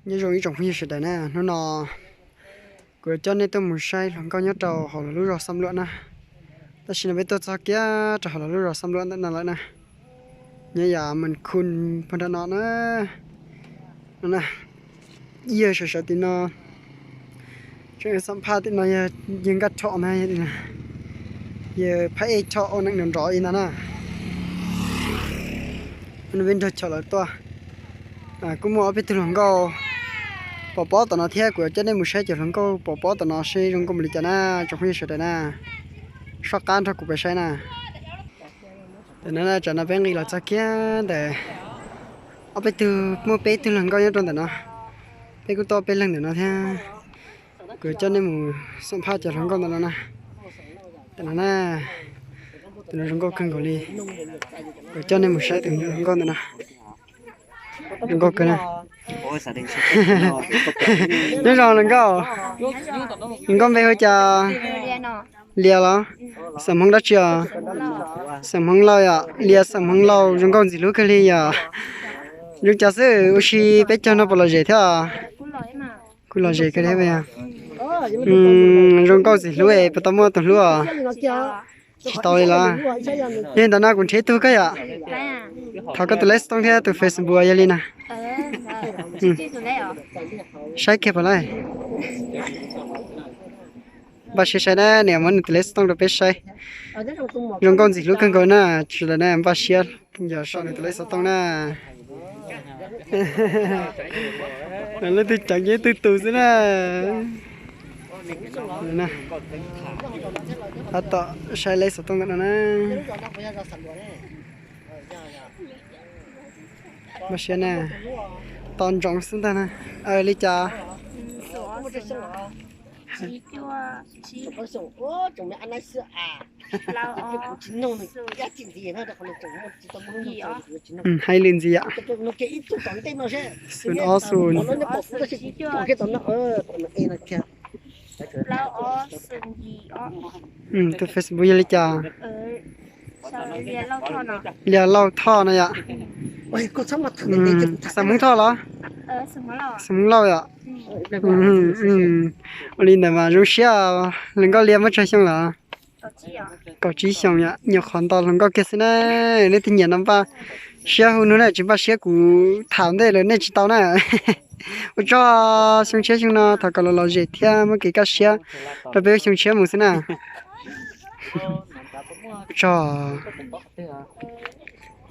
Nyob zoo ib tsoom phooj ywg sawv daws na, hnub no kuv yuav coj nej tuaj mus saib hluas nkauj nyob rau hauv lawv lub zos Xam Luam na. Tam sim no peb tuaj txog kiag rau hauv lawv lub zos Xam Luam ntawm no lawm na. Nyob yam Mes Khun puag nram no na. No na, yawg sawv sawv tim no, tseem xam phaj tim no yog yawg Nkaj Rhom na, yawg Phaj Ej Rhom ua neej nrov nrov li ntag na. Peb nrog Chom lawv tuaj. Kuj muaj ob peb tug hluas nkauj pov pob tom no thiab, kuv yuav coj nej mus saib cov hluas nkauj pov pob tom no seb zoo nkauj npaum li cas na, tsoom phooj ywg sawv daws na. Soj qab nrog kuv peb saib na. Tam no na, tsam no peb nqis los txog kiag ntawm ob peb tug, muaj peb tug hluas nkauj nyob rau ntawm no. Peb kuj tuaj peb leeg ntawm no thiab. Kuv yuav coj nej mus xam phaj cov hluas nkauj ntawm no na. Tam no na, tus no zoo nkauj kawg nkaus li. Kuv yuav coj nej mus saib tus hluas nkauj ntawm no. Zoo nkauj kawg na. Nyob zoo hluas nkauj. Hluas nkauj npe hu cas? Lias los? Xeem Hmoob dab tsi os? Xeem Hmoob Lauj yom. Lias xeem Hmoob Lauj zoo nkauj ntxim hlub kawg li yom. Zoo cas xwb ua si peb caug no puas lom zem thiab os? Kuj lom zem kawg li yog. Zoo nkauj ntxim hlub es puas tau muaj tus hlub os? Tsis tau li los? Yog li ntawd no kuv nrhiav tug koj yom. Thov koj tus lej xov tooj thiab tus Facebook yog li na. Saib kiag puas laij. Npaj siab saib na, nws muab nws tus lej xov tooj rau peb saib. Zoo nkauj ntxim hlub kawg nkaus na, tsis tas na, npaj siab yog sau nws tus lej xov tooj na. Leej twg ceev ces leej twg tus xwb na. Tab tom saib lej xov tooj ntawm no na. Npaj siab na, tos ntsoov xwb ntag na. Li cas? Hais lwm ntxiv yom. Xum ob xum. Tus Facebook yog li cas? Lias Lauj Thoj no yom. Xeem Hmoob Thoj los? Xeem Hmoob Lauj yom. Ua li ntawd mas zoo siab. Hluas nkauj Lias muaj tsawg xyoo lawm? Kaum tsib xyoos yom, nyuam qhuav nto hluas nkauj kiag xwb na. Nej tej nyiam no npaj siab hu nug na, tsis npaj siab kuv tham ntej lawm nej tsis tau na. Ua tsaug, xyoo tshiab xyoo no thov kom los lom zem thiab muaj kev kaj siab rau peb xyoo tshiab mus xwb na. Ua tsaug.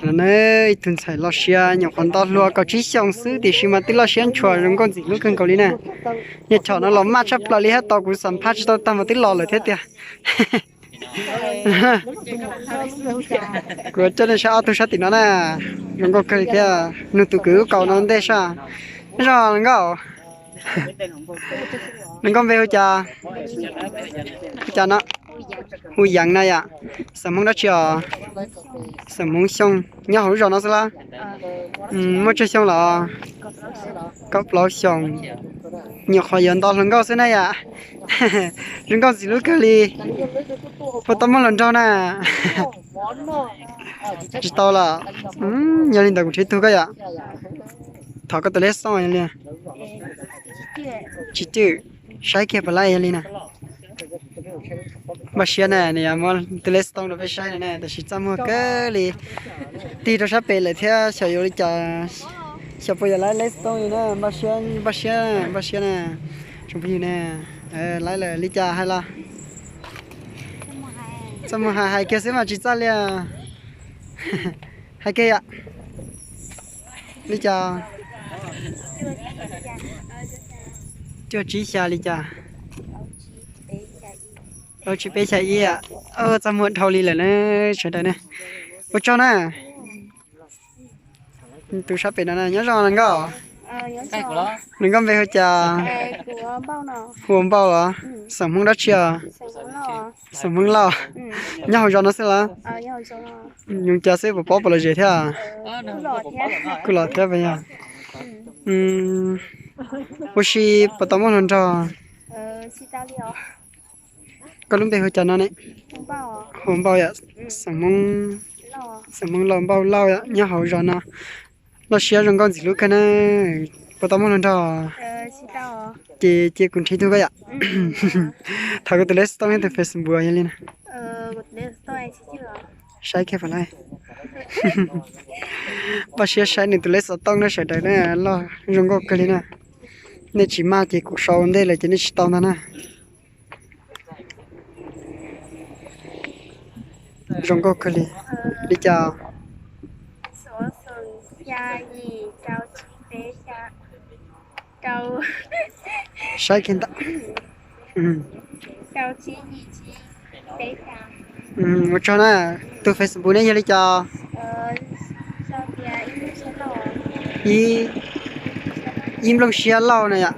Ib tug ntxhais loj siab nyuam qhuav nto hluas kaum tsib xyoos xwb tiam sis mas twb loj siab ntshua zoo nkauj ntxim hlub kawg nkaus li na. Niag Chom no los maj tshaj plaws li thiab, tau kuv xam phaj tsis tau tag mas twb los lawm thiab tiag. Kuv coj nej saib ob tug sab tim no na, zoo nkauj kawg li thiab. Nug tus kwv kaus no ntej sab. Nyob zoo hluas nkauj. Hluas nkauj npe hu cas? Hu cas no? Hu Yeev na yom. Xeem Hmoob dab tsi os? Xeem Hmoob Xyooj. Nyob hauv lub zos no xwb los? Muaj tsawg xyoo los? Kaum plaub xyoos. Nyuam qhuav yuav nto hluas nkauj xwb na yom. Zoo nkauj ntxim hlub kawg li. Puas tau muaj hluas nraug na? Tsis tau los? Yog li ntawd kuv nrhiav tug koj yom. Thov koj tus lej xov tooj yog li. Tsis twm, saib kiag puas laij yog li na. Npaj siab na, nws yuav muab tus lej xov tooj rau peb saib na, tab sis txaj muag kawg li. Tig rau sab pem lawm thiab, xyov yuav li cas, xyov puas yuav laib lej xov tooj li na. Npaj siab, npaj siab, npaj siab na. Tsoom phooj ywg na, laib lawm li cas hais los? Txaj muag hais hais kiag xwb mas tsis txaj li. Hais kiag yom. Li cas? Cuaj tsib xya li cas? Plaub tsib peb xya ib. Txaj muag dhau li lawm na, sawv daws na. Ua tsaug na. Tus sab pem no nyob zoo hluas nkauj. Hluas nkauj npe hu cas? Hu ua Npauj los? Xeem Hmoob dab tsi os? Xeem Hmoob Lauj. Nyob hauv zos no xwb los? Yoov cas xwb puas paub puas lom zem thiab? Kuj los thiab puas yog? Ua si puas tau muaj hluas nraug? Koj lub npe hu cas no ne? Hu Npauj yom. Xeem Hmoob, Xeem Hmoob Lauj, Npauj Lauj yom, nyob hauv zos no. Loj siab zoo nkauj ntxim hlub kawg na. Koj tau muaj hluas nraug? Ces cia kuv nrhiav tug koj yom. Thov koj tus lej xov tooj thiab tus Facebook yog li na. Saib kiag pam laj. Npaj siab saib nws tus lej xov tooj na sawv daws na, loj zoo nkauj kawg li na. Nej tsis maj ces kuv sau ua ntej lawm ces nej tsis tau ntag na. Zoo nkauj kawg li. Li cas? Saib kiag ntawm. Ua tsaug na. Tus Facebook ne yog li cas? Ib nplooj siab lauj na yom.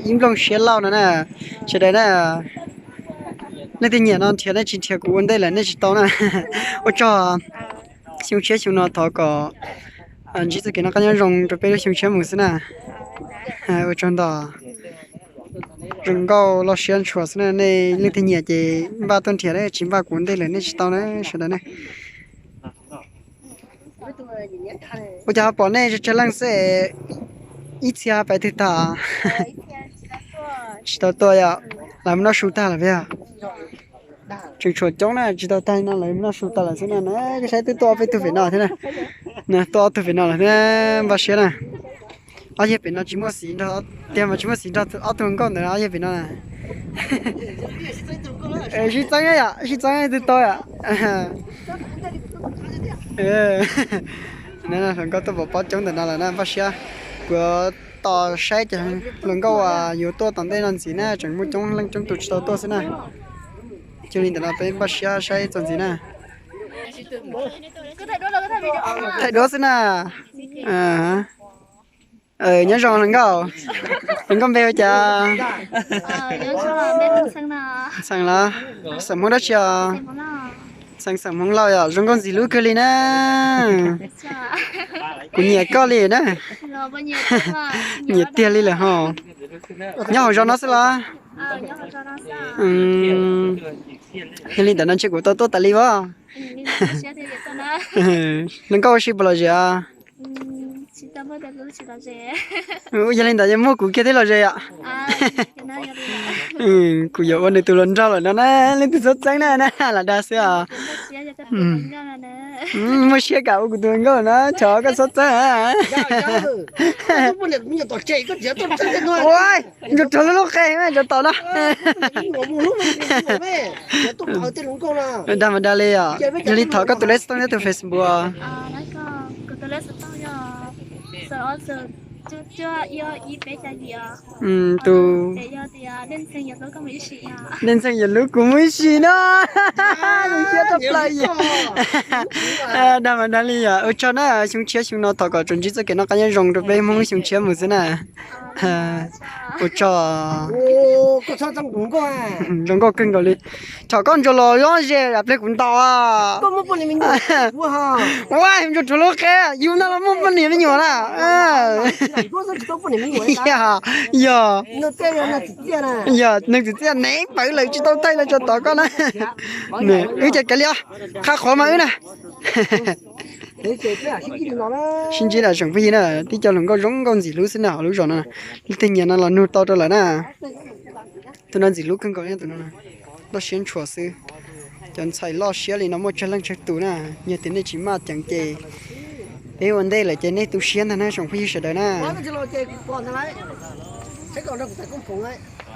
Ib nplooj siab lauj no na. Sawv daws na, leej twg nyiam no nrhiav, nej tsis nrhiav kuv ua ntej lawm nej tsis tau na. Ua tsaug. Xyoo tshiab xyoo no thov kom ntsib txoj kev noj qab nyob zoo rau peb lub xyoo tshiab mus xwb na. Ua tsaug ntau. Zoo nkauj loj siab ntshua xwb na, nej leej twg nyiam ces npaj tuaj nrhiav, tsis npaj kuv ua ntej lawm nej tsis tau na sawv daws na. Ua cas ho pom nej tsawg tsawg leej xwb, ib txhia pais twg tag? Tsis tau tuaj yom, lawv mus noj su tag lawm puas yog? Tseem tshuav coob na, tsis tau tag no lawv mus noj su tag lawm xwb na. Koj saib twb tuaj ob peb tug pem no thiab na. Tuaj ob tug pem no lawm thiab, npaj siab na. Ob yawg pem no tsis muaj xiv nrog, tiag mas tsis muaj xiv nrog ob tug hluas nkauj ntawd, ob yawg pem no na. Sib txeeb yom, sib txeeb twb tau yom. Hluas nkauj tuaj pov pob coob ntawm no lawm na, npaj siab. Kuv tos saib cov hluas nkauj uas yuav tuaj tom ntej no ntxiv na, tseem muaj coob leej coob tus tsis tau tuaj xwb na. Cia li ntawm no peb npaj siab saib txuas ntxiv na. Thaij duab xwb na. Nyob zoo hluas nkauj. Hluas nkauj npe ua cas? Ntxhee los? Xeem Hmoob dab tsi os? Xeem Xeem Hmoob Lauj yom, zoo nkauj ntxim hlub kawg li na. Kuv nyiam koj li na. Nyiam tiag li lawm ho. Nyob hauv zos no xwb los? Yog li ntawd no ntshe kuv tau tuaj tas li as. Hluas nkauj ua si puas lom zem? Yog li ntawd yeej muaj kuv kiag thiab lom zem yom. Kuv yuav ua nws tus hluas nraug lawm no na, leej twg txhob txeeb na, lam dag xwb os. Muaj siab kam ua kuv tus hluas nkauj na, thov koj txhob txeeb. Ua, ntsuag rhuav lub lub qe cov tom no. Dag mas dag li os. Yog li thov koj tus lej xov tooj thiab tus Facebook. Tus Dej Ntxhee yuav hlub kuv muaj ib sim no. Zoo siab tshaj plaws yom. Dag mas dag li yom. Ua tsaug na, xyoo tshiab xyoo no thov kom tsuas ntsib txoj kev noj qab nyob zoo rau peb Hmoob lub xyoo tshiab mus xwb na. Ua tsaug. Zoo nkauj kawg nkaus li. Thaum koj ntsuag los zoo ze pliag kuv ntaus. Ua ntsuag rhuav lub qe, yus no los muaj poj niam me nyuam na. Yog, yog, neeg txiv txiaj nev pawv lawm tsis tau thaij los tso tod koj na. Wb ces kav liam, qha qhuav mas wb na. Sib ntsib na tsoom phooj ywg na, tib co hluas nkauj zoo nkauj ntxim hlub xwb na hauv lub zos no. Leej twg nyiam no los nug tau rau lawm na. Tus no ntxim hlub kawg nkaus, tus no loj siab ntshua xwb. Cov ntxhais loj siab li no muaj tsawg leej tsawg tus na, yog tias nej tsis maj ceev ces peb ua ntej lawm ces nej tu siab ntag na tsoom phooj ywg sawv daws na.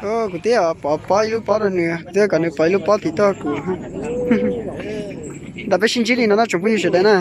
Kuv twb pov pob ib lub pob rau nws, kuv twb kom nws pov ib lub pob tim tuaj kuv. Ntawm peb sib ntsib li no na tsoom phooj ywg sawv daws na.